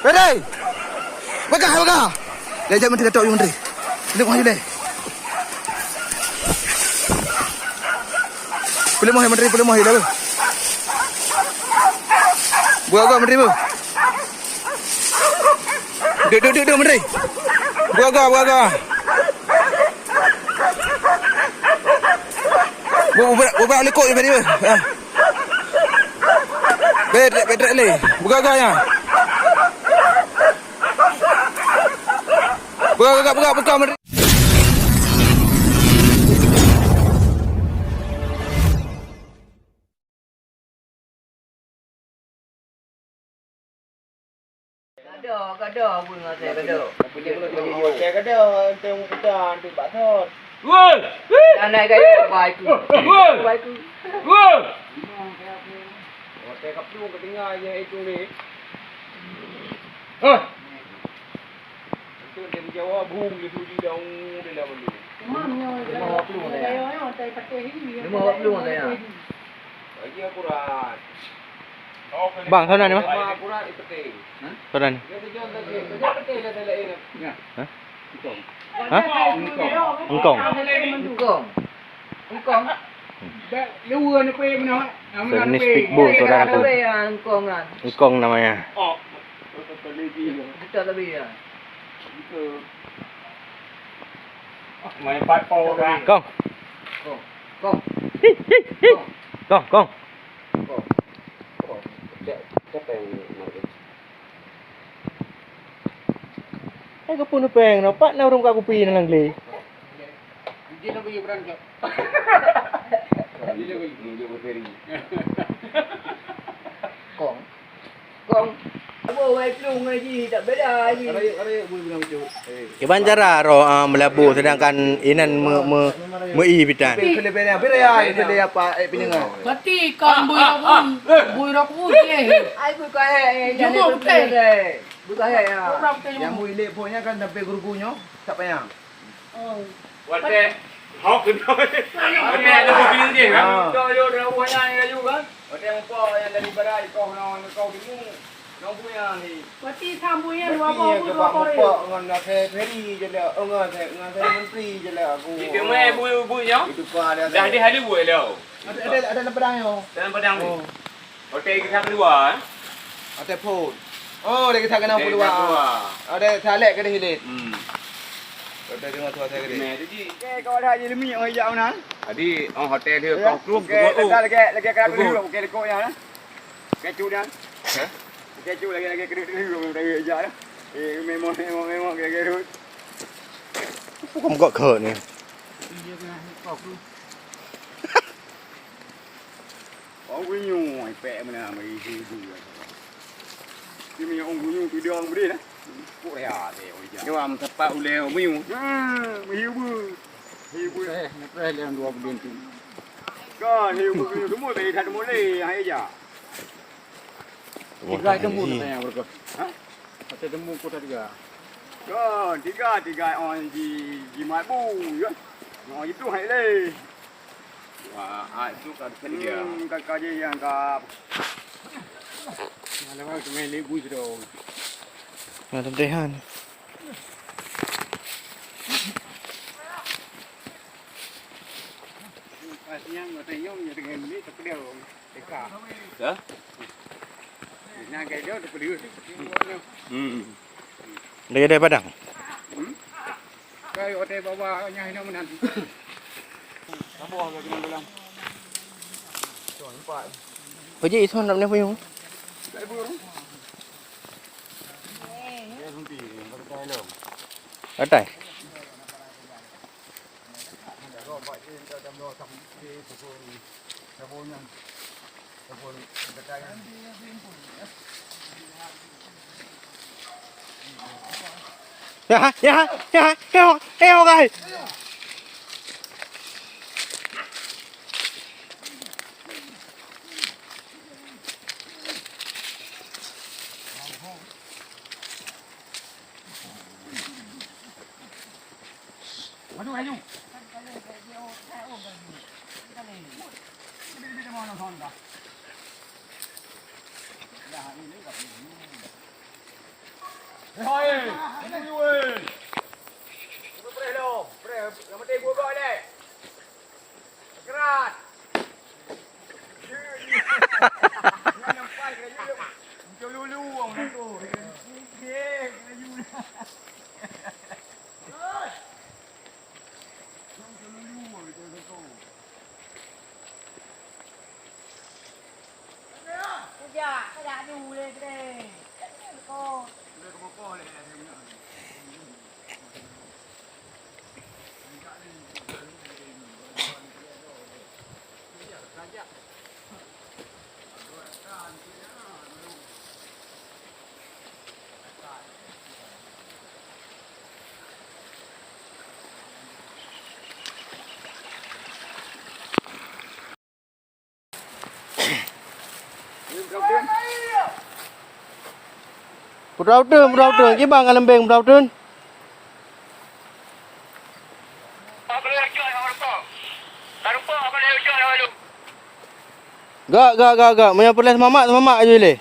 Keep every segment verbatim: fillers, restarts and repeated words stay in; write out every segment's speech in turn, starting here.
Ready! Bagah, bagah! Lé, jak menteri Datuk, menteri. Puléh moh lé. Puléh moh menteri, puléh moh lé. Buat apa menteri bu? Duduk, duduk, duduk menteri. Buat apa, buat apa? Bu, bu, bu, bu, lekuk je tadi bu. Ha. Betrek, betrek lé. Buka-buka ya. Buka, buka, buka, buka. Gado, gado, bui ngasai gado. Gado, gado, antu bak thon. Woi! Anak gaya bai tu. Woi! Bai tu. Woi! Hotel kapung ketinggai je itu ni. Hah! Itu dia menjawab bung dia tu di daun dia lah benda. Memang nyoe. Lima puluh saya. Lima puluh saya. Bagi akurat. Bang, sana ni, Bang. Lima akurat, itu penting. Sana ni. Dia tu jangan tak dia. Dia penting dia tak lain. Ya. Hah? Hah? Engkong. Engkong. Engkong. Engkong. Dah, lu ni pergi mana? Nama Sejenis ni? Pitbull, saudaraku. Engkong kan. Engkong namanya. Oh. Kita lebih ya. Kita. Main empat pau kan. Kong. Kong. Kong. Hi, hi, hi. Kong, kong. Kong. Kong. Siapa, siapa yang nak? Eh, kau pun peng, nampak na urung kat kupi dalam glé. Dia nak bagi berangkat. Dia nak bagi. Dia nak bagi. Kong. Kong. Abo wai plueng ngaji tak beda lagi. Kiban cara roh, ah, meulabu sedangkan inan me, me, meu'i bitan. Beda, beda, beda ya, beda apa, eh, pinenga. Berarti kong bui rokok, bui rokok je. Ai bui kahek, eh, jangan betul. Bui kahek ya. Yang bui lek pokoknya kan sampai guru-gurunya tak payah. Oh. Watèe hok keunoe. Watèe ada bukeuneuk jih kan? Ah. Kau yo dah buah nyan laju kan? Watèe muka yang dari barat kau nang kau timu. Nang buya ni. Berarti sambuyan dua puluh dua puluh. Muka ngon nasai Ferry je lah. Oh, ngon nasai, ngon nasai menteri je lah aku. Itu meh bu-, bu nyo. Itu pa ada. Dah di Hollywood lo. Ada, ada, ada dalam padang yo. Dalam padang ni. Oh. Hotel kita keluar, eh? Hotel phone. Oh, dia kita kena keluar. Hotel keluar. Ada salek ke dia hilit? Hmm. Hotel tengah tu hotel ke dia? Meh tu ji. Okey, kau ada je demi orang hijau mana? Tadi, oh, hotel dia kau tu. Okey, lagi, lagi kerap dulu. Okey, lekuk ya. Kecu dia. Hah? Kecu lagi, lagi kena dulu orang hijau dah. Eh, memang, memang, memang kira-kira. Bukan kau ni. Iya, kena kau tu. Ong gunyueng, ipek meunan, meuhibu. Ti minyeuk ong gunyueng pidong beudeh nah. Kok ya teh ong ija. Nyoe am tepak ulèe ong gunyueng. Hmm, meuhibu. Hibu. Eh, nepreh lé dua buleuen tu. Kan hibu gunyueng semua tadi that mulai, hai ija. Tiga temu katanya mereka. Hah? Kata temu kota tiga. Kan tiga, tiga ong ji, ji mat bu, ya. Ong itu hai lé. Wah, ah, itu ka kerja. Hmm, ka kerja yang ka. Ada orang tu main lebu tu. Ada dehan. Pas nyang, masa nyong, ya dengan ni tak pedih. Teka. Ya? Nah, kayak dia tu pedih. Hmm. Dia ada padang. Hmm? Kayu hotel bawah nyah ina meunan. Saboh lagi nang dalam. Tuan, empat. Paji itu nak benda payung. Katai. Ya, ya, ya, ya, ya, ya. Hai, hai, weh. Preh lom, preh, yang penting gua gol, eh. Kerat. Jangan nampak kena yuk. Muncul lulu orang tu. Eh, kena yuk. Muncul lulu orang tu. Kujak, kujak dulu deh. Kujak dulu. Putra Uteun, Putra Uteun, kiban ka leumbeng Putra Uteun. Gak, gak, gak, gak. Meunyoe peureulèe seumamak, seumamak aju lé.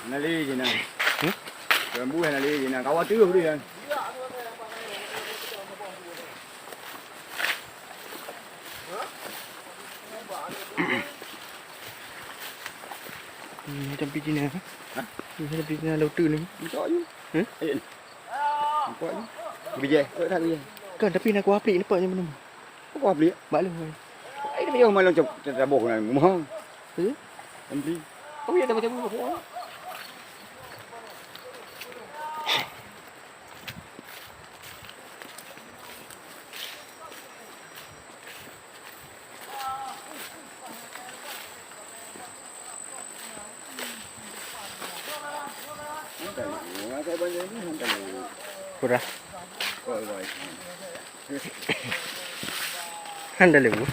Hana lé jih nyan. Hmm? Dalam buah hana lé jih nyan. Kawa teuh deh nyan. Hmm, macam pijin eh. Hah? Macam pijin laut tu ni. Macam ni. Hmm? Eh, ni. Nampak ni? Bijai. Nampak tak bijai? Kan, tapi nak kuah aplik nampak macam mana? Kuah aplik? Bak lu. Ai, dia payah malam cak, cak taboh kan. Mahal. Ya? Kan beli. Kau ya, taboh-taboh. Kurang. Hana leubeh.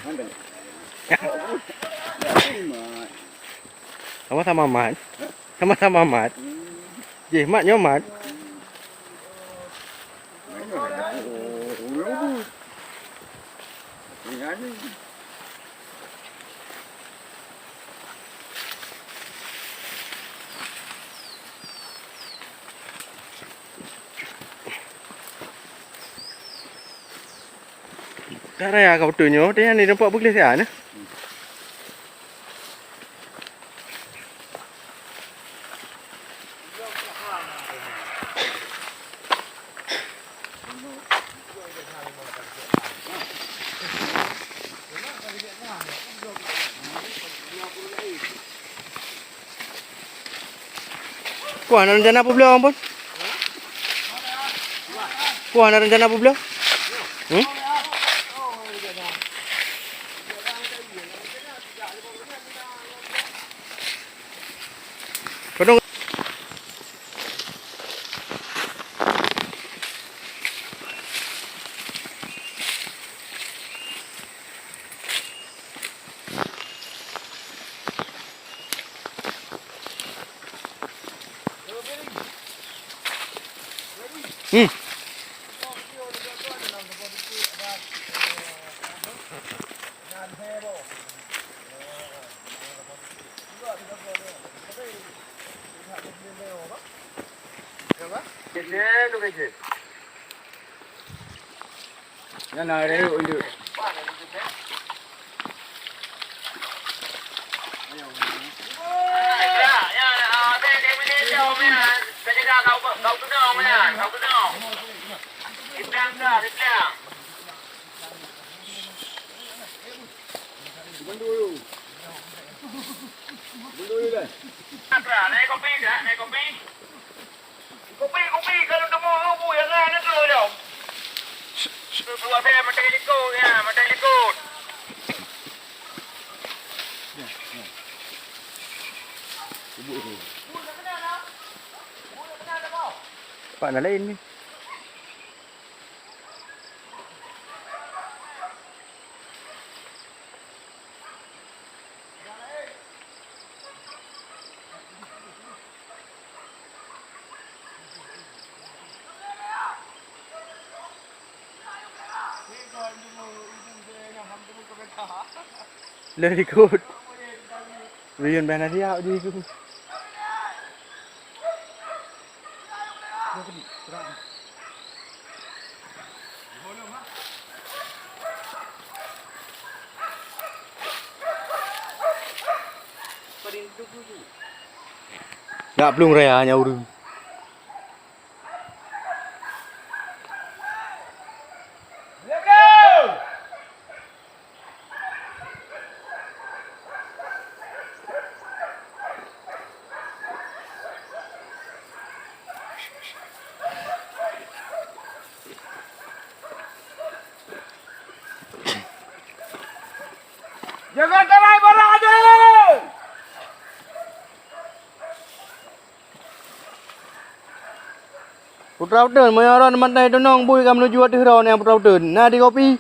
Sama-sama mat. Sama-sama mat. Jih, mat nyoe mat. Ka raya ka beutôi nyoe, teuh nyan di teumpat beugleh siat nyoe. Kuah na rencana peubloe, Ampon? Kuah na rencana peubloe? Hmm? Padong. Hmm. Nyan na reuk induk. Bantu dulu. Bantu dulu dah. Naik kopi, naik kopi. Kupi, kupi, kalau temu kubu yang lain tu dah. Dua saya mata likut ya, mata likut. Pak na lain ni. Lheueh likot. Biyun bèk na siap jih tu. Dak plueng raya nyan ureueng. Jaga tarai bola tu! Putra uteuen, meunyoe droeneuh mantong tunong bui ka meuluju ateueh droeneuh nyang putra uteuen. Na di kopi?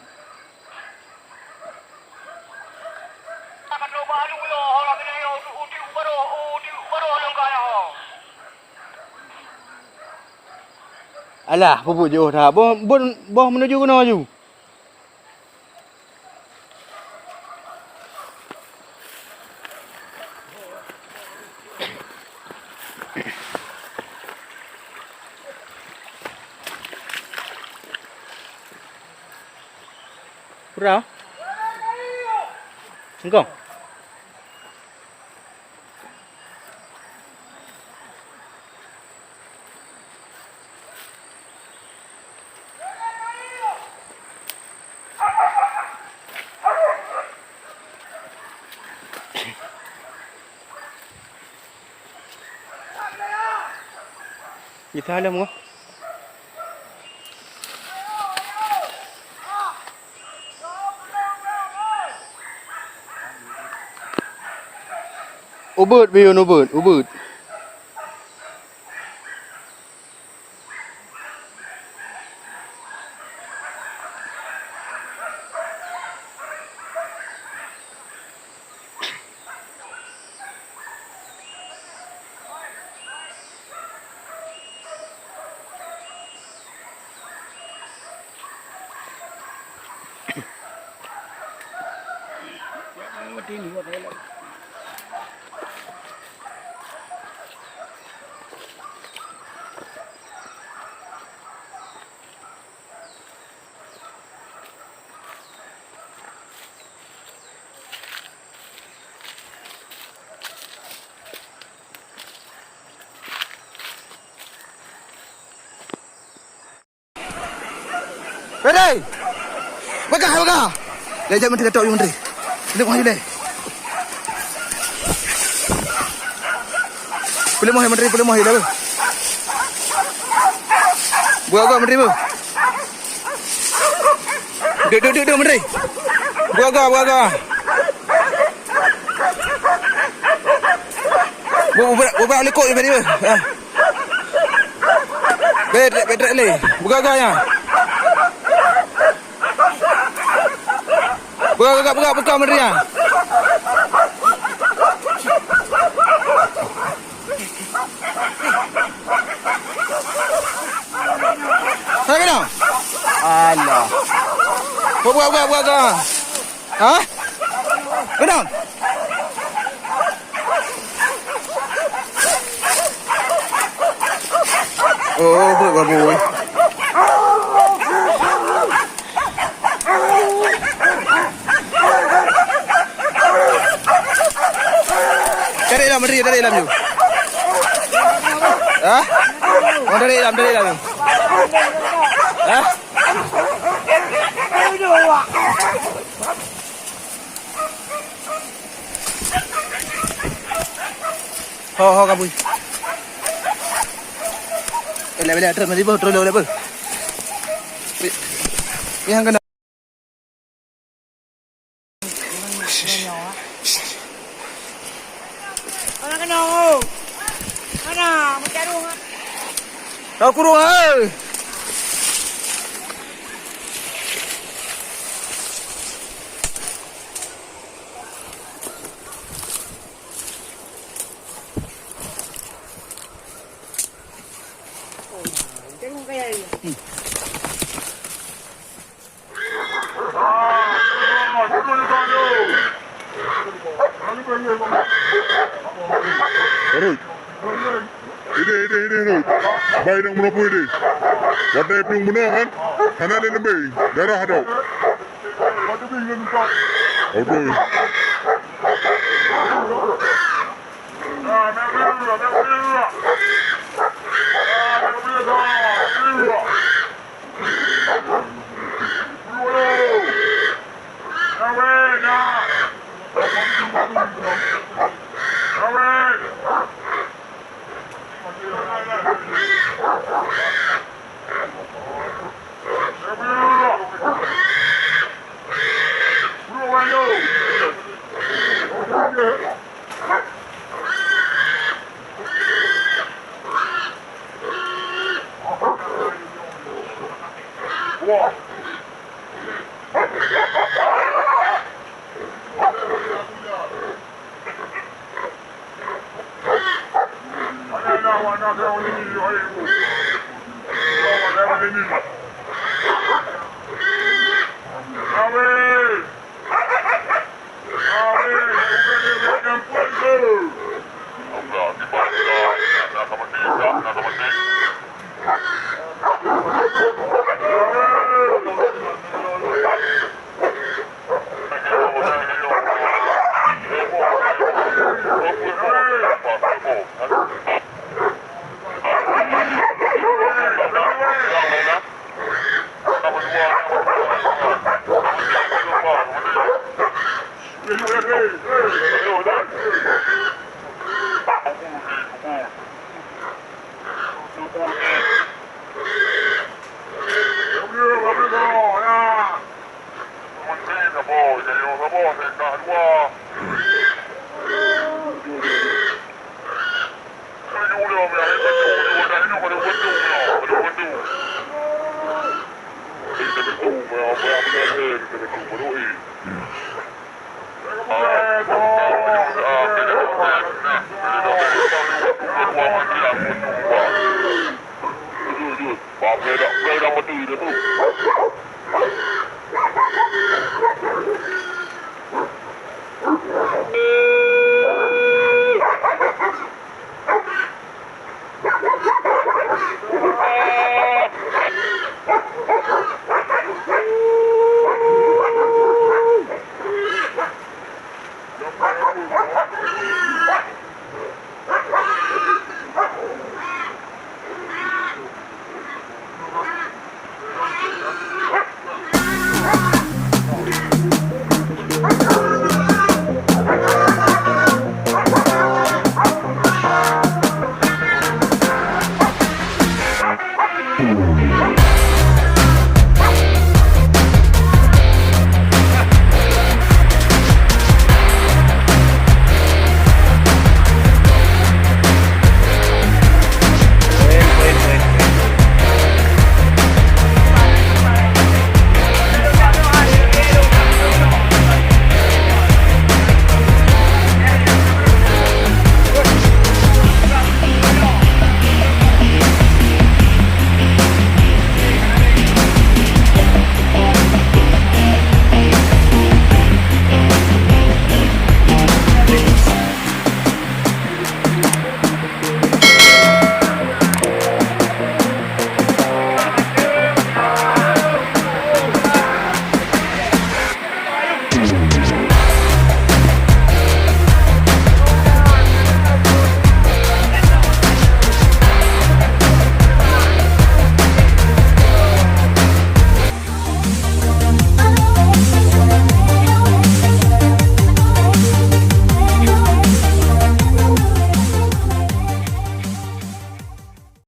Alah, peubuet jiôh that. Boh, boh, boh meuluju keunoe laju. Kurang? Singkong? Geusaleuem kah? Ubeuet, Biyun, ubeuet, ubeuet. Pede! Bagah, bagah! Lé, jak Menteri, Datuk Menteri. Peuleumah, peuleumah, Menteri, peuleumah, ya, dah. Buat apa, Menteri, apa? Duduk, duduk, duduk, Menteri. Buat apa, buat apa? Bu-, bu-, bu-, bu-, likot je tadi, beuh. Ah. Bèk, bèk, bèk, lé. Buka-buka nya. Buka, buka, buka, buka, Menteri, ah. Hai, kenapa? Alah. Buka, buka, buka, buka. Ha? Kenapa? Oh, beuh, babu. Tarik lam, tarik, tarik lam tu. Ha? Oh, tarik lam, tarik lam tu. Ha? Ho, ho, kabui. Bela, bela, terus mari, beuh, terus, bela, beuh. Nyang kena. Mana kena, oh? Mana? Macam tu. Kau kurung, hai. Bai nyang meunoe peue deh. Watèe plueng bunoe kan, hana lé leubeh, darah dok. Aduh.